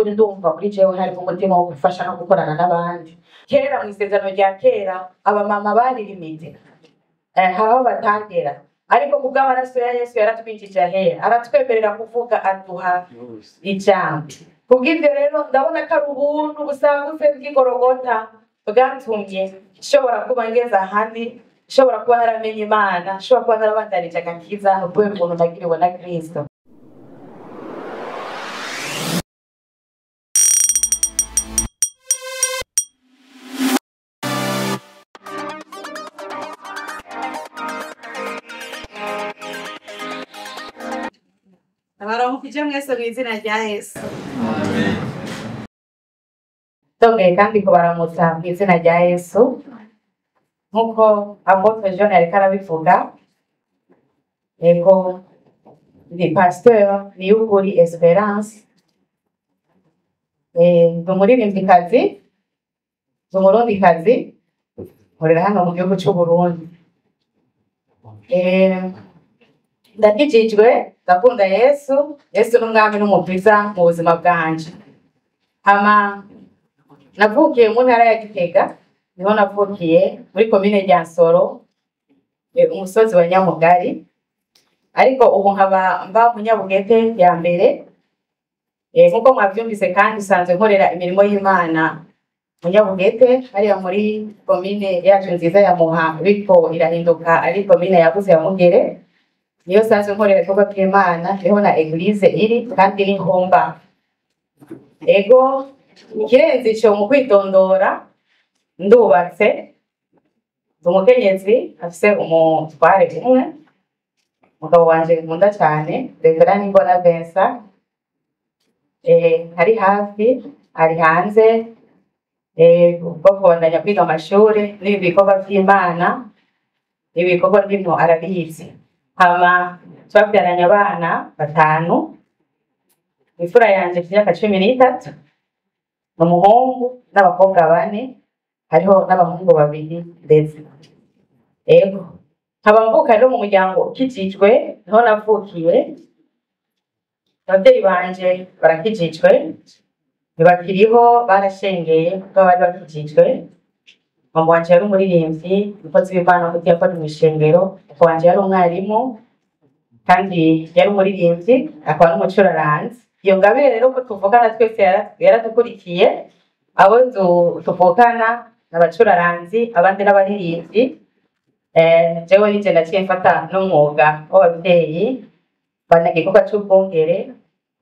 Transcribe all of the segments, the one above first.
Ndumva muri jewe harimo umutima wo gufasha no gukorana n'abandi. Kera mu isezerano rya kera abamama bari limite, hari aho batagera, ariko kubw'amaraso ya Yesu yaratwinjije ahera, aratwemerera kuvuga, aduha ijambo. Kubw'ivyo rero ndabona ko ari ubuntu busagutse bw'igorogota bwatumye nshobora kuba ngeze ahandi, nshobora kuba naramenye Imana, nshobora kuba narabandanije agakiza kubera ubuntu nagiriwe na Kristo. Abaramukije mwese mu izina rya Yesu. Ndongeye kandi kubaramutsa mu izina rya Yesu. Nk'uko Apotre John yariko arabivuga, yego ndi pasteur Niyukuri Esperance, ndi umuririmvyikazi, ndi umurundikazi, nkorera hano mu gihugu c'Uburundi. Ndakijijwe, ndakunda Yesu, Yesu n'umwami n'umukiza mu buzima bwanje. Hama navukiye mu ntara ya Gitega, niho navukiye muri komine Ryansoro, umusozi wa Nyamugari, ariko ubu nkaba mba mu Nyabugete ya mbere. Nkuko mwavyumvise kandi nsanzwe nkorera imirimo y'Imana mu Nyabugete, hariya muri komine yacu nziza ya Muha, biriko irahinduka ari komine yaguze ya Mugere. Niyo nsanzwe nkorera ibikorwa vy'Imana, niho na eglise iri kandi niho mba. Ego ikirenze ico mu kwitondora, ndubatse, ndi umukenyezi afise umutware umwe, umugabo wanje nkunda cane, Reverend Nimbona Vincent, ari hafi, ari hanze, ubwo kubandanya kwiga amashure n'ibi bikorwa vy'Imana, ibikorwa ndimwo arabizi. Hama twavyaranye abana batanu, imfura yanje ifise imyaka 13, ni umuhungu n'abakobwa bane, hariho n'abahungu babiri ndetse. Ego nkaba mvuka rero mu muryango ukijijwe, niho navukiye. Abavyeyi banje barakijijwe, ntibakiriho, barashengeye kuko bari bakijijwe. Mama wanje yari umuririmvyi, umukozi w'Imana w'umudiyakoni mw'ishengero, papa wanje yari umwarimu kandi yari umuririmvyi akaba n'umucuraranzi. Iyo ngabire rero ko tuvukana twese yaradukurikiye, abo tuvukana n'abacuraranzi, abandi n'abaririmbyi. Jewe nije naciye mfata n'umwuga w'abavyeyi, bana igikorwa c'ubwungere,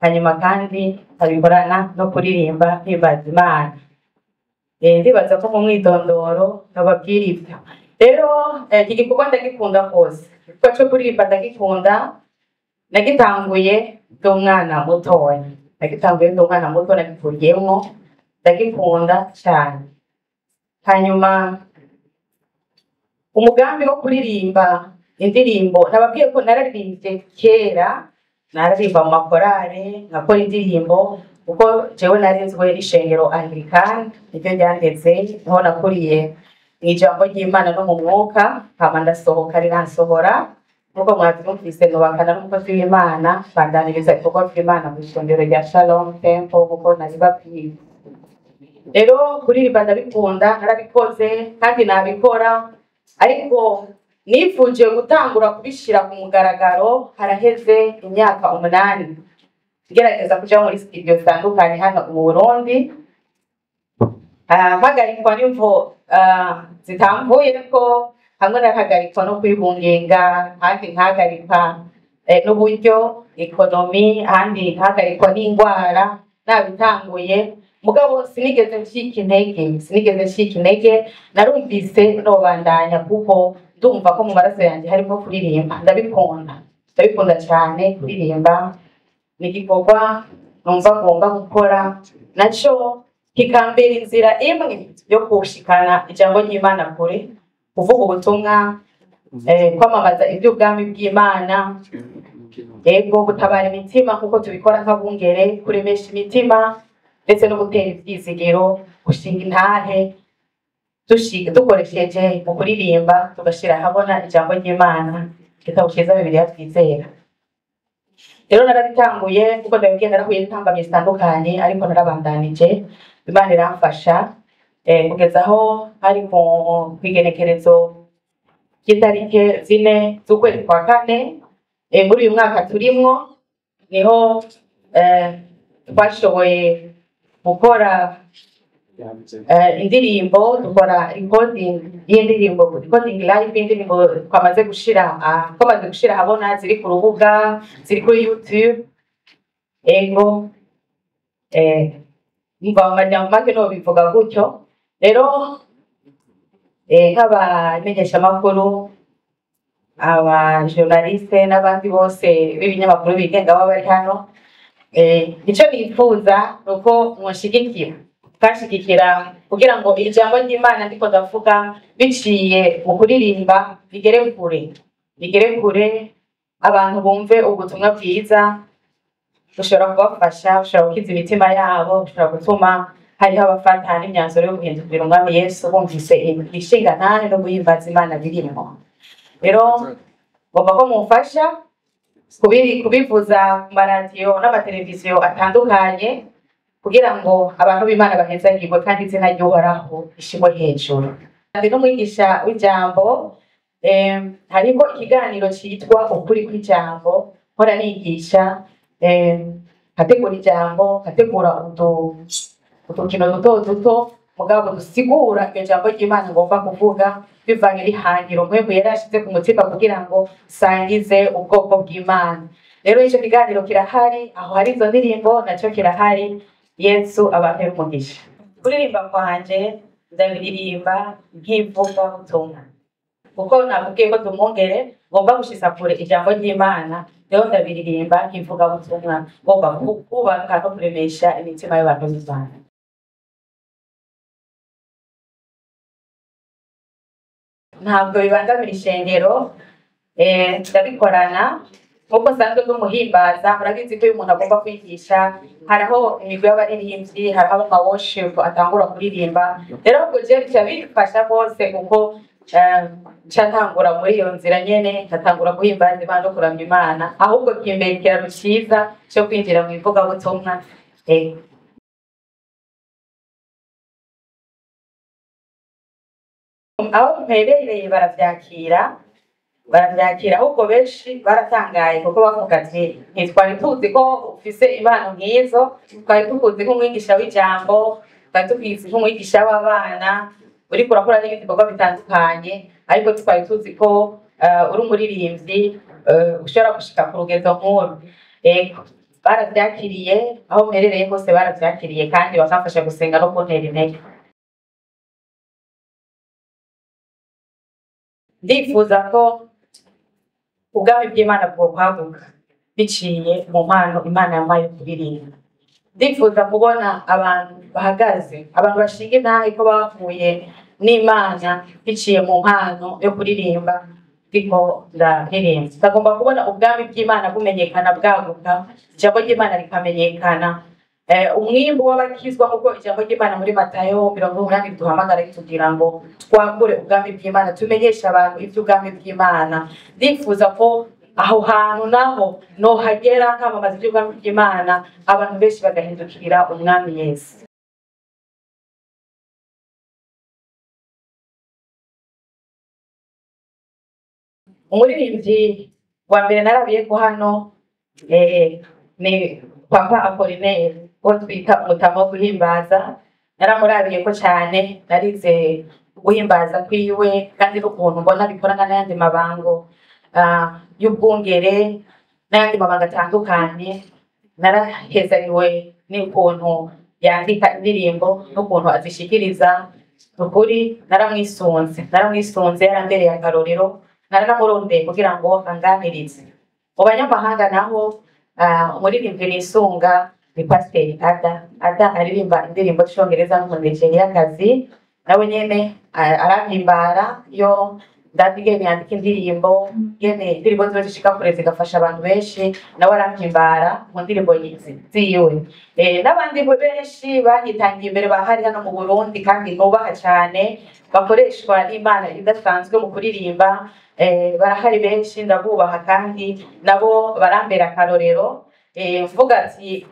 hanyuma kandi nkabikorana no kuririmba mpimbaza Imana. Ndibaza ko mu mwidondoro nababwira ivyo. Rero iki gikorwa ndagikunda rwose, igikorwa co kuririmba ndagikunda. Nagitanguye ndi umwana mutoya, nagitanguye ndi umwana muto, nagikuriyemwo, ndagikunda cane. Hanyuma umugambi wo kuririmba indirimbo, nababwiye ko nararirimbye kera, nararirimba mu makorale, nkakora indirimbo, kuko jewe narenzwe n'ishengero Anglikane, niryo ryandeze, niho nakuriye mw'ijambo ry'Imana no mu mwuka, hama ndasohoka riransohora. Nkuko mwavyumvise nubakana n'umukozi w'Imana, bandaniriza ibikorwa vy'Imana mw'ishengero rya Shalom Temple nkuko nabibabwiye. Rero kuririmba ndabikunda, narabikoze kandi nabikora, ariko nifuje gutangura kubishira ku mugaragaro haraheze imyaka 8 ngerageza kuja muri studio zitandukanye hano mu Burundi. Mpagarikwa n'imvo zitamvuyeko, hamwe narahagarikwa no kwibungenga, ahandi nkahagarikwa n'uburyo ekonomi, ahandi nkahagarikwa n'ingwara nabitanguye. Mugabo sinigeze ncika intege, sinigeze ncika intege, narumvise nobandanya kuko ndumva ko mu maraso yanje harimo kuririmba. Ndabikunda, ndabikunda cane kuririmba, ni igikorwa numva ngomba gukora, naco kikambera inzira imwe yo gushikana ijambo ry'Imana kure, kuvuga ubutumwa, kwamamaza ivy'ubwami bw'Imana, ego gutabara imitima nkuko tubikora nk'abungere, kuremesha imitima ndetse no gutera ivyizigiro, gushinga intahe dukoresheje mu kuririmba, tugashira ahabona ijambo ry'Imana, igitabo ciza Bibiliya twizera. Rero narabitanguye kuko ndabibwiye, narahuye n'intambamyi zitandukanye, ariko narabandanije, Imana iramfasha kugeza aho hari mu kwigenekerezo ry'itarike 4 z'ukwezi kwa 4 muri uyu mwaka turimwo, niho twashoboye gukora indirimbo, dukora recording y'indirimbo, recording live y'indirimbo twamaze gushira ahabona, ziri ku rubuga, ziri kuri YouTube. Ego mva amajambo make no bivuga gutyo. Rero nk'abamenyeshamakuru, abajournaliste n'abandi bose b'ibinyamakuru bigenga baba bari hano, icyo nifuza ni uko mwonshigikira, mukashigikira kugira ngo ijambo ry'Imana ndiko ndavuga biciye mu kuririmba rigere kure, rigere kure, abantu bumve ubutumwa bwiza bushobora kubafasha, bushobora gukiza imitima yabo, bushobora gutuma hariho abafata n'imyanzuro yo guhindukira Umwami Yesu bumvise ishingantahe no guhimbaza Imana birimo. Rero ngomba ko mumfasha kubivuza ku maradiyo n'amateleviziyo atandukanye kugira ngo abantu b'Imana bahezagirwe kandi izina ry'Uhoraho rishimwe hejuru. Ndi n'umwigisha w'ijambo, hariho ikiganiro citwa Ukuri kw'Ijambo, mpora nigisha, nkategura ijambo, nkategura udukino duto duto mugabo dusigura iryo jambo ry'Imana ngomba kuvuga bivanye n'ihangiro mpwemu yari ashize ku mutima kugira ngo sangize ubwoko bw'Imana. Rero ico kiganiro kirahari, aho hari izo ndirimbo naco kirahari. Yesu abahe umugisha. Kuririmba kwanje ndabiririmba nk'ivugabutumwa, kuko nakubwiye ko tumwongere ngomba gushitsa kure ijambo ry'Imana. Rero ndabiririmba nk'ivugabutumwa, ngomba kubaka no kuremesha imitima y'abantu b'Imana. Ntabwo bibangamira ishengero, ndabikorana nkuko nsanzwe ndi umuhimbaza. Murabizi ko iyo umuntu agomba kwigisha hariho imigwi y'abaririmbyi, hariho ama worship atangura kuririmba. Rero ubwo jewe bica bifasha rwose kuko nca ntangura muri iyo nzira nyene, ngatangura guhimbaza Imana no kuramya Imana, ahubwo kimbera ikiraro ciza co kwinjira mu ivugabutumwa. Aho mperereye baravyakira, ahubwo benshi baratangaye kuko bavuga ati ntitwari tuzi ko ufise impano nk'izo, twari tukuzi nk'umwigisha w'ijambo, twari tukuzi nk'umwigisha w'abana, uriko urakora n'ibindi bikorwa bitandukanye, ariko twari tuzi ko uri umuririmbyi, ushobora gushika ku rugendo nk'uru. Baravyakiriye, aho mperereye hose baravyakiriye kandi bakamfasha gusenga no kuntera intege. Ndifuza ko ubwami bw'Imana bwokwaguka biciye mu mpano Imana yampaye kuririmba. Ndifuza kubona abantu bahagaze, abantu bashinga intahe ko bahuye n'Imana biciye mu mpano yo kuririmba. Ndiko ndaririmba, ndagomba kubona ubwami bw'Imana bumenyekana, bwaguka, ijambo ry'Imana rikamenyekana, umwimbu w'abakizwa, kuko ijambo ry'Imana muri Matayo 80 riduhamagara ritubwira ngo twagure ubwami bw'Imana, tumenyeshe abantu ivy'ubwami bw'Imana. Ndifuza ko aho hantu naho nohagera nkamamaza ivy'ubwami bw'Imana, abantu benshi bagahindukirira Umwami Yesu. Umuririmbyi wa mbere narabiye ko hano ni Papa Apollinaire, uwo twita umutama wo guhimbaza. Naramurabiye ko cane, narize guhimbaza kwiwe kandi n'ukuntu mbona bikorana n'ayandi mabango y'ubwungere n'ayandi mabanga atandukanye. Narahezaniwe n'ukuntu yandika indirimbo n'ukuntu azishikiriza. Ukuri naramwisunze, yarambereye akarorero, naranamurondeye kugira ngo anganirize. Mu banyamahanga naho umuririmbyi nisunga ni Pasiteri Ada. Ada aririmba indirimbo z'icongereza n'umunigeriakazi, nawe nyene arampimbara iyo Ndabye ingene yandika indirimbo, ingene indirimbo ziba zishika kure zigafasha abantu benshi, nawe arampimbara mu ndirimbo ziwe. N'abandi benshi banyitangiye imbere bahari hano mu Burundi kandi nubaha cyane, bakoreshwa n'Imana idasanzwe mu kuririmba, barahari benshi, ndabubaha kandi nabo barambera akarorero. Mvuga ati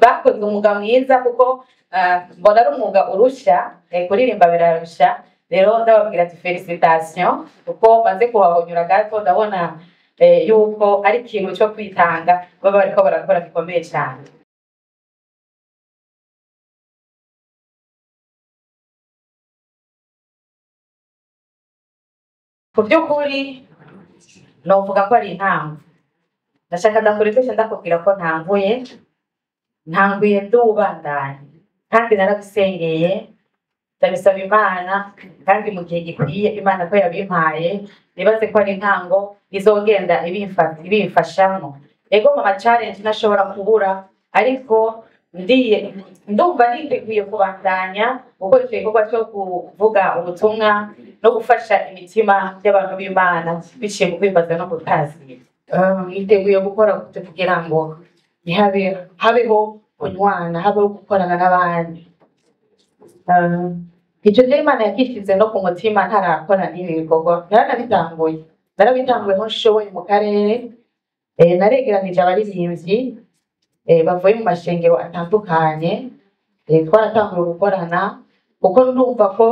bakoze umwuga mwiza kuko mbona ari umwuga urusha, kuririmba birarusha. Rero ndababwira ati félicitation, kuko maze kuhahonyura gato ndabona yuko ari ikintu cyo kwitanga baba bariko barakora gikomeye cyane. Ku by'ukuri novuga ko ari intango. Ndashaka ndakurekesha ndakubwira ko ntanguye ndubandanya kandi narabisengeye, ndabisaba Imana, kandi mu gihe gikwiye Imana ko yabimpaye, nibaze ko ari intango izogenda ibimfashamwo. Ego mama, challenge ntashobora kubura, ariko ndiye ndumva niteguye kubandanya gukora ico gikorwa cyo kuvuga ubutumwa no gufasha imitima y'abantu b'Imana biciye mu kwimbaza no gutazira. Niteguye gukora gute kugira ngo ntihabe habeho kunywana, habeho gukorana n'abandi. Ico rero Imana yakishize no ku mutima ntarakora n'ibi bikorwa, naranabitanguye aho nshoboye mu karere. Naregeranije abaririmbyi bavuye mu mashengero atandukanye, twaratanguye gukorana kuko ndumva ko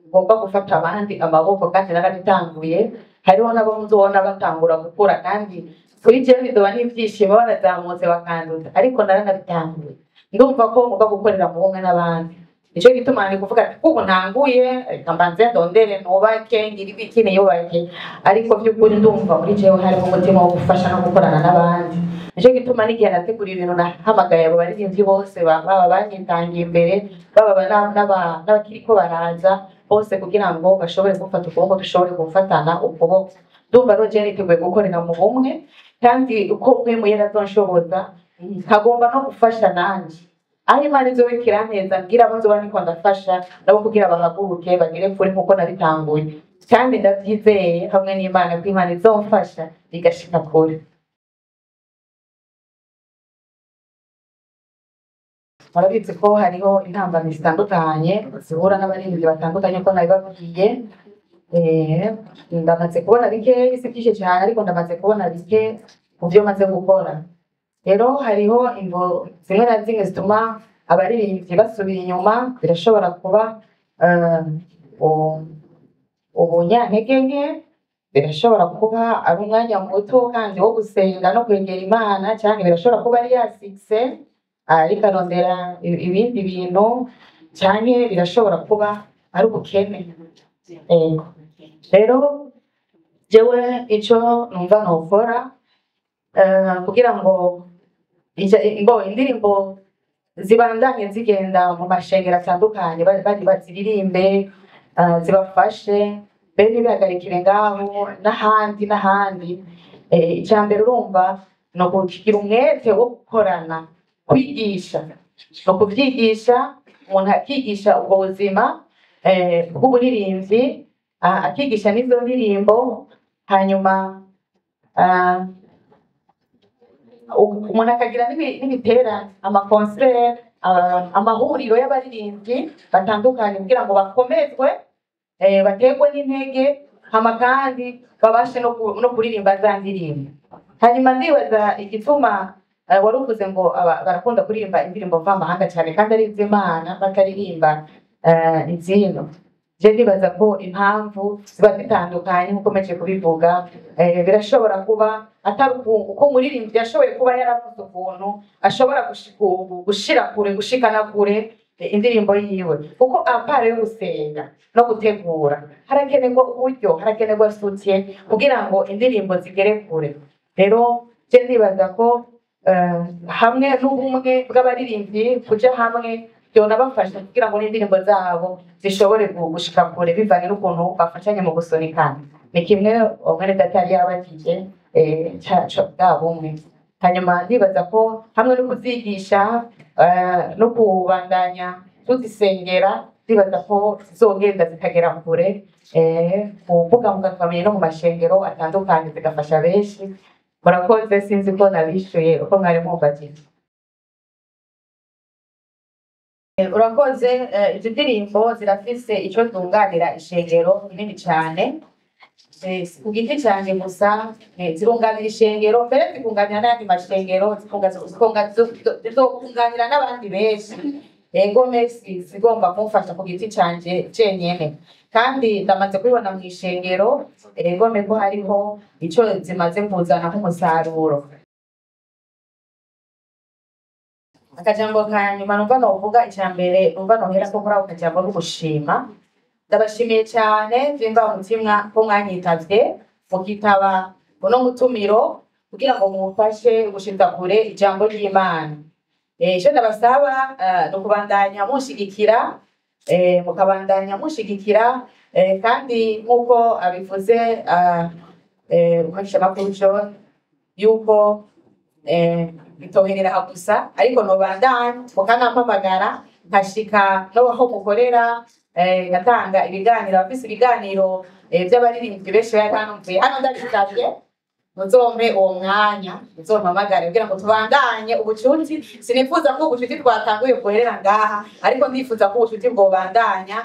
ngomba gufata abandi amaboko kandi narabitanguye. Hariho nabo nzobona batangura gukura kandi kuri jewe bizoba n'ivyishimo banazamutse bakanduta, ariko naranabitanguye, ndumva ko ngomba gukorera mu bumwe n'abandi. Nico gituma ni kuvuga ati kubu ntanguye, reka mbanze ndondere nubake ngire ibiki niyubake, ariko by'ukuri ndumva muri jewe harimo umutima wo gufasha no gukorana n'abandi. Nico gituma n'igihe nategura ibintu nahamagaye abo baririmbyi bose, baba banyitangiye imbere, baba n'abakiriko baraza bose, kugira ngo bashobore gufata ukuboko, dushobore gufatana ukuboko. Ndumva rero jewe niteguye gukorera mu bumwe, kandi uko umwe yari azonshoboza nkagomba no gufasha nanje aho Imana izobikira neza, ngira abo nzoba niko ndafasha nabo kugira bahaguruke bagere kure nkuko nabitanguye, kandi ndavyizeye hamwe n'Imana ko Imana izomfasha bigashika kure. Murabizi ko hariho intambamyi zitandukanye zihura n'abaririmbyi batandukanye uko nabibabwiye. Ndamaze kubona bike, si byinshi cyane, ariko ndamaze kubona bike mu byo maze gukora. Rero hariho imvo zimwe na zimwe zituma abaririmbyi basubira inyuma. Birashobora kuba ubunyantege nke, birashobora kuba ari umwanya muto kandi wo gusenga no kwegera Imana, cyangwa birashobora kuba ari ya succès ariko arondera ibindi bintu, cyangwa birashobora kuba ari ubukene. Ego. Rero jewe ico numva nokora kugira ngo ngo indirimbo zibandanye zigenda mu mashengero atandukanye, bari baziririmbe, zibafashe mbere, ntibihagarikire ngaho, n'ahandi n'ahandi. Icya mbere urumva ni ukugira umwete wo gukorana, kwigisha, ni ukuvyigisha, umuntu akigisha ubwo buzima bw'uburirimbyi, akigisha n'izo ndirimbo, hanyuma umuntu akagira n'ibiterane, ama concert, amahuriro y'abaririmbyi batandukanye kugira ngo bakomezwe, baterwe n'intege, hama kandi babashe no kuririmba za ndirimbo. Hanyuma ndibaza igituma wari uvuze ngo barakunda kuririmba indirimbo mvamahanga cyane kandi ari iz'Imana, bataririmba izino. Je ndibaza ko impamvu ziba zitandukanye nk'uko meje kubivuga. Birashobora kuba atari uko umuririmbyi yashoboye kuba yaravuze ukuntu ashobora gushira kure, gushikana kure indirimbo yiwe, kuko à part yo gusenga no gutegura harakenerwa uburyo, harakenerwa soutien kugira ngo indirimbo zigere kure. Rero je ndibaza ko hamwe n'ubumwe bw'abaririmbyi, kuja hamwe byonabafasha kugira ngo n'indirimbo zabo zishobore gushika kure bivanye n'ukuntu bafashanya mu gusunikana. Ni kimwe mwene data yari yabajije, ca bwa bumwe. Hanyuma ndibaza ko hamwe no kuzigisha, no kubandanya tuzisengera. Ndibaza ko zizogenda zikagera kure ku mbuga ngurukanabumenyi no mu mashengero atandukanye, zigafasha benshi. Murakoze, sinzi ko nabishuye uko mwari mumbajije. Urakoze. Izi ndirimbo zirafise ico zunganira ishengero kinini cane. Si ku giti canje gusa, zirunganira ishengero, mbere zikunganira n'ayandi mashengero, zizokunganira n'abandi benshi. Ego mesi zigomba kumfasha ku giti canje cenyene, kandi ndamaze kubibona mw'ishengero, egome ko hariho ico zimaze kuzana nk'umusaruro. Akajambo ka nyuma numva novuga, ica mbere numva noherako kuri ako kajambo n'ugushima. Ndabashimiye cyane vyimva umutima ko mwanyitavye, mukitaba uno mutumiro kugira ngo mumfashe gushitsa kure ijambo ry'Imana. Ico ndabasaba ni ukubandanya munshigikira, mukabandanya munshigikira, kandi nk'uko abivuze umuheshamakuru John, yuko bitoherera aha gusa, ariko nobandanya mukanampamagara nkashika no aho mukorera, ngatanga ibiganiro. Abafise ibiganiro vy'abaririmbyi benshi bari hano, mvuye hano ndabisavye, muzompe uwo mwanya, muzompamagare kugira ngo tubandanye ubucuti. Sinifuza ko ubucuti twatanguye bwoherera ngaha, ariko ndifuza ko ubucuti bwobandanya,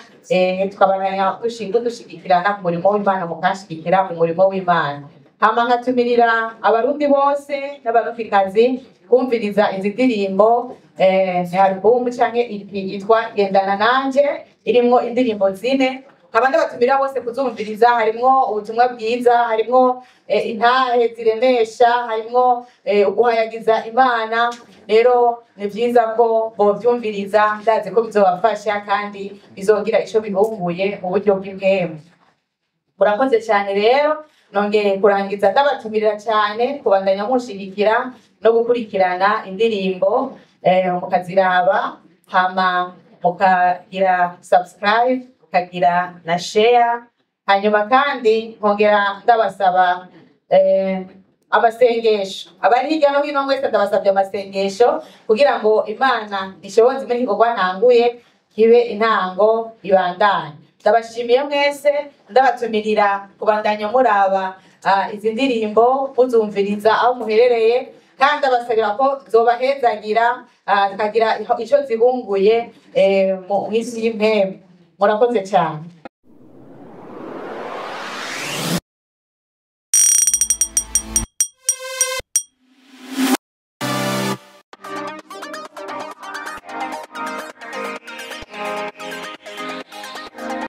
tukabandanya dushigikirana mu murimo w'Imana, mukanshigikira mu murimo w'Imana. Hama nkatumirira Abarundi bose n'Abarundikazi kumviriza izi ndirimbo, ni alubumu canke EP yitwa Gendana Nanje, irimwo indirimbo zine. Nkaba ndabatumira bose kuzumviriza. Harimwo ubutumwa bwiza, harimwo intahe ziremesha, harimwo uguhayagiza Imana. Rero ni vyiza ko bovyumviriza, ndazi ko bizobafasha kandi bizogira ico bibunguye mu buryo bw'impwemu. Murakoze cyane. Rero nongeye kurangiza ndabatumirira cyane kubandanya munshigikira no gukurikirana indirimbo, mukaziraba, hama mukagira subscribe, mukagira na share. Hanyuma kandi nkongera ndabasaba amasengesho. Abari hirya no hino mwese ndabasabye amasengesho kugira ngo Imana ishoboze muri igikorwa ntanguye kibe intango ibandanye. Ndabashimiye mwese, ndabatumirira kubandanya muraba izi ndirimbo, muzumviriza aho muherereye, kandi ndabasabira ko zobahezagira, zikagira ico zibunguye mu isi y'impwemu. Murakoze cyane.